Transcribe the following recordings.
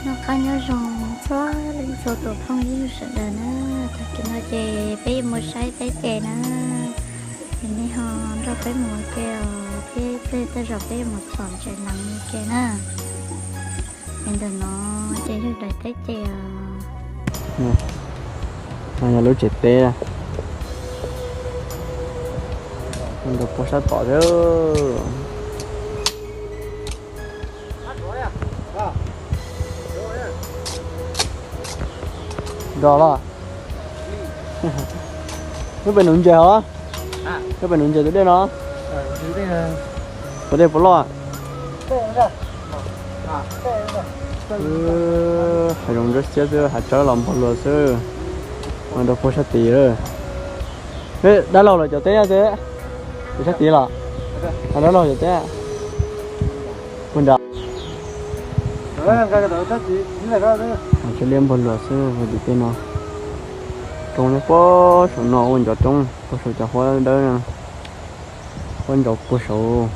Noj qab nyob zoo txhua leej txhua tus phooj ywg sawv daws na. Tag kis no ces peb yuav mus saib teb ces na, ces nej ho nrog peb mus ua ke os, thiab tej zaum peb yuav mus txhom tsev nees ua ke na. Es ntawm no ces yog daim teb ces os. No yog lub tsev teb, nrog puag sab tom xwb. Nrog los. Lub pem nuv ntses os. Lub pem nuv ntses tus dej no. Puas dej puas loj? Hav zoov ntsuab xiab xwb, hav tsawb los npog luas xwb. Ua nrog puag sab tid. Dab laug los cov teb xwb. Puag sab tid los. Dab laug cov teb. Puag nrad. Hav tsawb liab npog luas xwb tim tej no. Roob nyob puag saum no ua ncov roob, puag saum cov huab dawb, huab ntsau puag saud.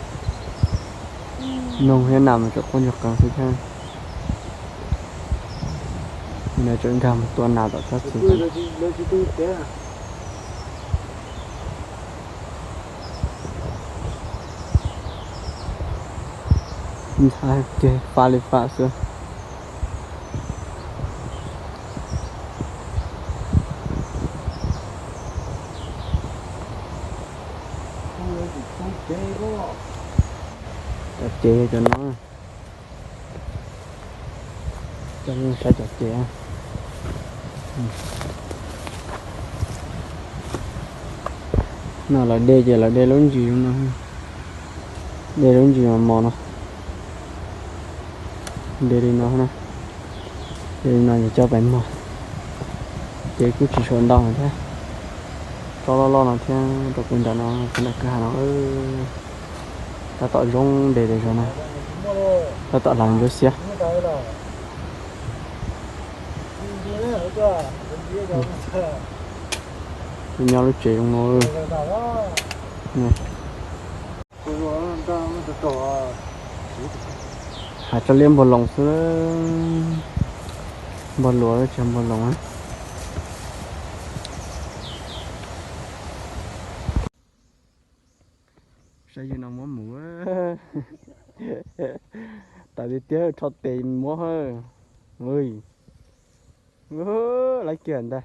Noog thiab nas mas tseem quaj ntsuag qees xwb thiab. Nim no tseem nkag mus tua nas tom tsob txiv. Ntxhab ceg faj li faj xwb. Cov ces cov no. Coj nej saib cov ces. No lawv de ces lawv de lub ntsis no, de lub ntsis mos mos no, de li no na, de li no ces coj pais mog. Ces kuj tsis sua ntau thiab, tsob loj loj no thiab rau puag nram no, puag nram kwj ha no. Tab tom zoo de li zog na, tab tom hlais ntsuab xiab. Nyob lub tsev zoo no. Hav tsawb liab npog loos xwb, npog luas tsis npog loos. Saib yawg no muab mus. Tas tiag tiag, rho tes muab. Laiv kiag ntag.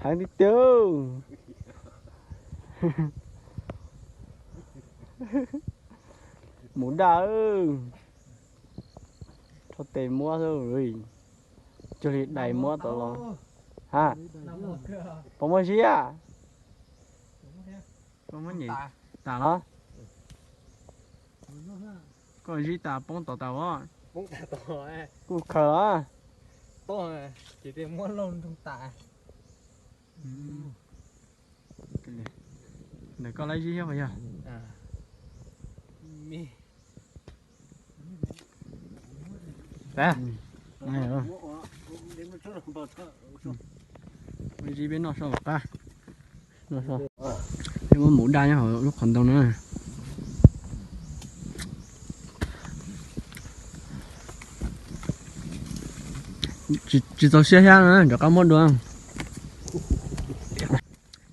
Heev tiag tiag. Mus daj, rho tes muab xwb. Cuag li dais muab tod los. Ha, puas muaj zib a? Koj muab nyem tas los? Koj zib tas poob tod tas os. Kuj khaws los. Ntawm koj laib zib thiab puas yog? Zib peb noj so qab. Peb muab mus daj nyob hauv lub qhov ntoo na. Tsis txaus siab thiab, rov qab muab dua.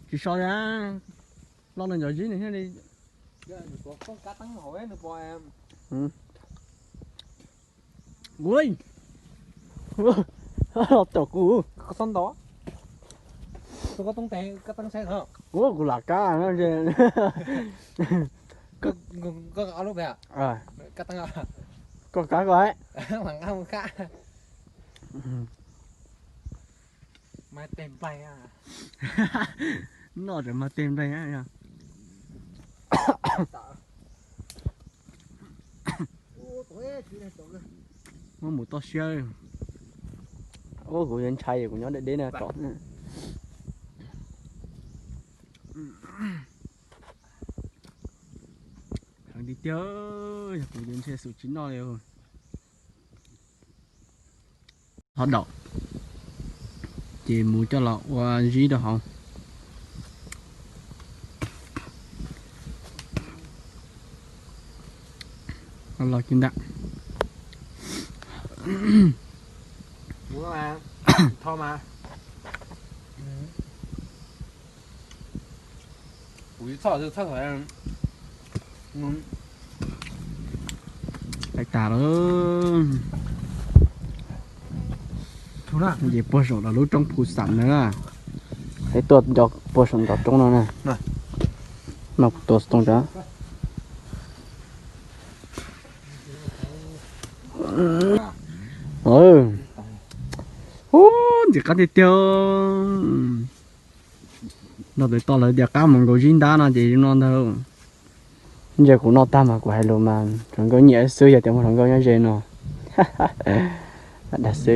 Tsis so thiab, loj no cov zib nws thiaj li. Ua, los tom kuv. Ua, kuv lam kab no. Koj kab koj. Noj tseem mag teg nplaig. Muab mus toj siab. Ua, kuv yuav ntshai, kuv nyob deb deb na tom. Heev tiag tiag, yog kuv yuav ntshe xum tsis noj li. Ho daum, ces mus coj los ua zib rau hauv. Los kiag ntag. Pais tas lawm. Ces puag saum lub roob Phu Xam na. Peb tuaj nco puag saum ntov roob no na. No kuv tua xov tooj rau. Ub, ntxim qab tiag tiag. Nrog tus toj lawv tias qab mus nkaus zib ntab no ces zoo no ntag. Ntsia kuv noj tag mas kuv hais lus mas hluas nkauj nyiam xwb, yog tias muaj hluas nkauj nyob ze no. Dag xwb.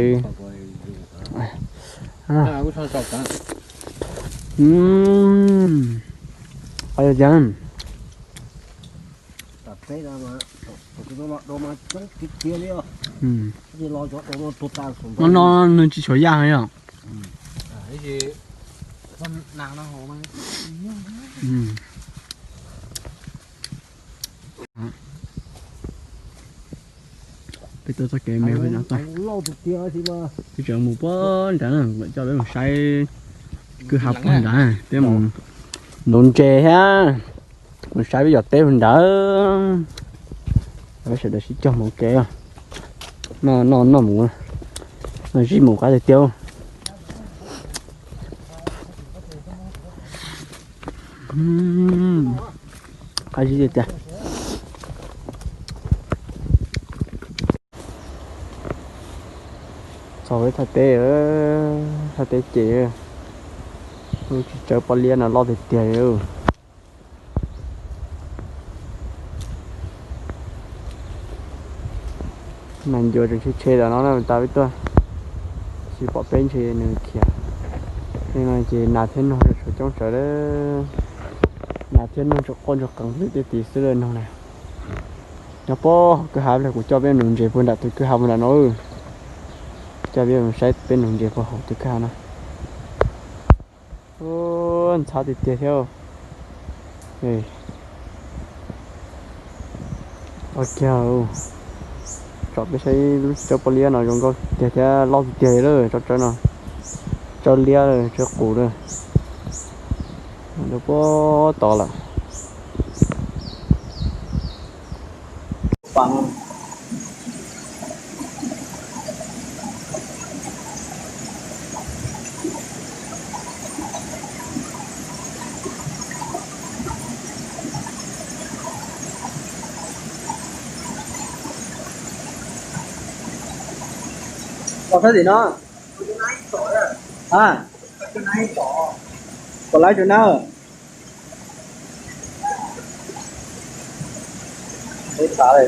Qhov tias no no nws tsis tshuav yaj heev yom. Peb tuaj txoj kev me no, peb tseem mus puag nrad na, coj peb mus saib kwj ha puag nrad, peb mus nuv ntses thiab mus saib peb cov teb puag nrad. Peb sawv daws sib cog mus kev, noj noj noj mus, noj zib mus qab tiag tiag. Qab zib tiag tiag. Txog peb thaj teb, thaj teb ces lub tsis tsawb pob liab no loj tiag tiag li. Nas ncua tseem tshe tshe tam no na, tas peb tuaj tsis pom peb ntshe nws khiav. Tej no ces nas thiab noog tseem tshuav coob tsawv, nas thiab noog tseem quaj ntsuag qees tiag tiag xwb li noog na. Nyob puag kwj ha, kuv coj peb nuv ntses puag nram tus kwj ha puag nram no. Coj peb mus saib peb nuv ntses puag hauv tus kwj ha no. Ntxhab tiag tiag thiab. Ok, tsom peb saib lub tsis tsawb pob liab no zoo nkauj tiag thiab loj tiag tiag li lawm, tsob tsawb no, tsawb liab lawm, tsawb qus lawm. Puag tod lawm. Los sab tim no. A, puas laib tsuas nab. Ib tav lawm.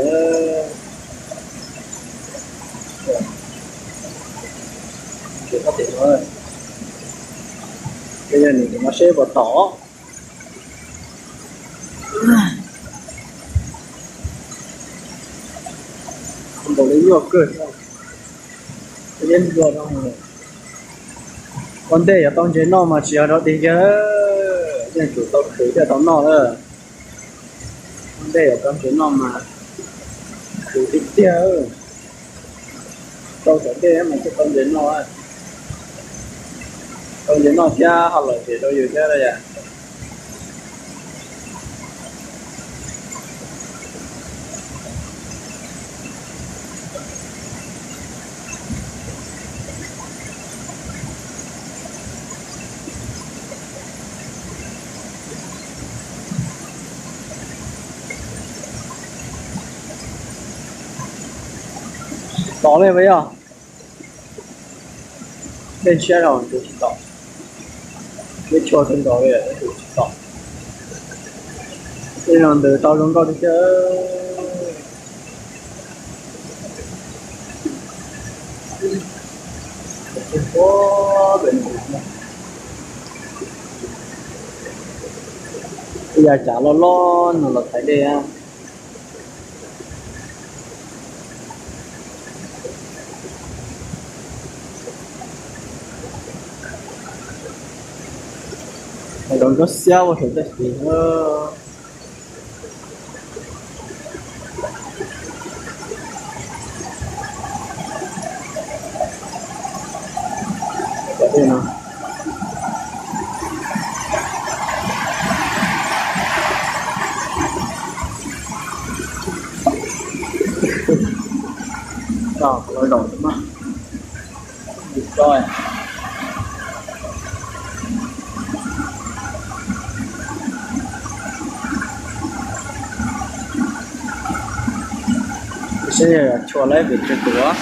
Tsis tau tim no. Ces yog nws no seb puas tom. Npaum li nyuaj kawg. Ua ntej yuav tau ntses noj mas tsis yog rau dig kiag, yeej tsum tau khwv thiaj tau noj lawm. Ua ntej yuav tau ntses noj mas khwv tiag tiag. Rau saum tej mas thiaj tau ntses noj. Tau ntses noj thiab ho lom zem rau yus thiab yom. Tom li puas yog? Dej ntshiab los tus tsis tom, dej tshuaj kawg nkaus li tus tsis tom. Tej no ntws tau zoo nkauj tiag tiag. Ib yam cav loj loj no los thaiv dej. Rau nkauj xiab ua saum tej tid. Tej no. Los zaum mas. Saib yog tshua lawm vim tsis tuav.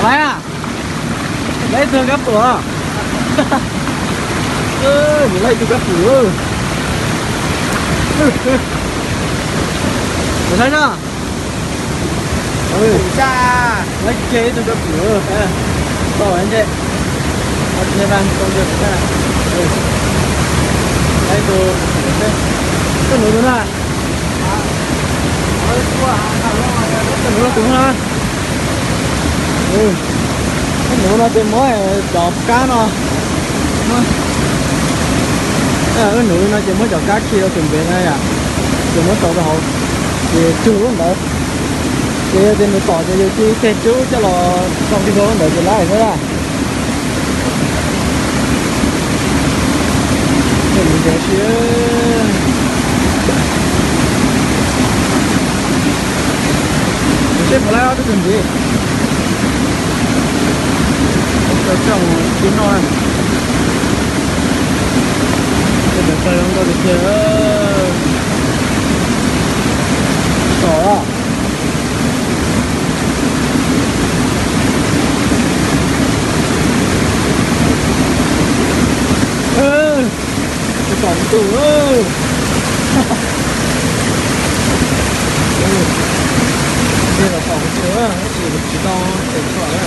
Laib a, laib tug kab pum. Yus laib tug kab pum. Saib na. Laib kiag ib tug kab pum. Tau ntse. Laib tug, koj nuv tus na. Koj nuv tus na. Koj nuv no ces muab cov kab no, koj nuv li no ces muab cov kab khi rau tus ntev na yom, ces muab tso rau hauv, ces tsug lub ntawd. Ces yog tias nws tom ces yus cia li ceg cub coj los tso kiag rau lub ntawd ces laib xwb. Nws ntev si. Nws seb puas laib ob tug ntxiv. Tau coj mus kib noj. Tej ntawd pawg zoo nkauj tiag tiag. Tsom. Tsom tus. Ntej los tsom kuv tsis, tsis tau tsom.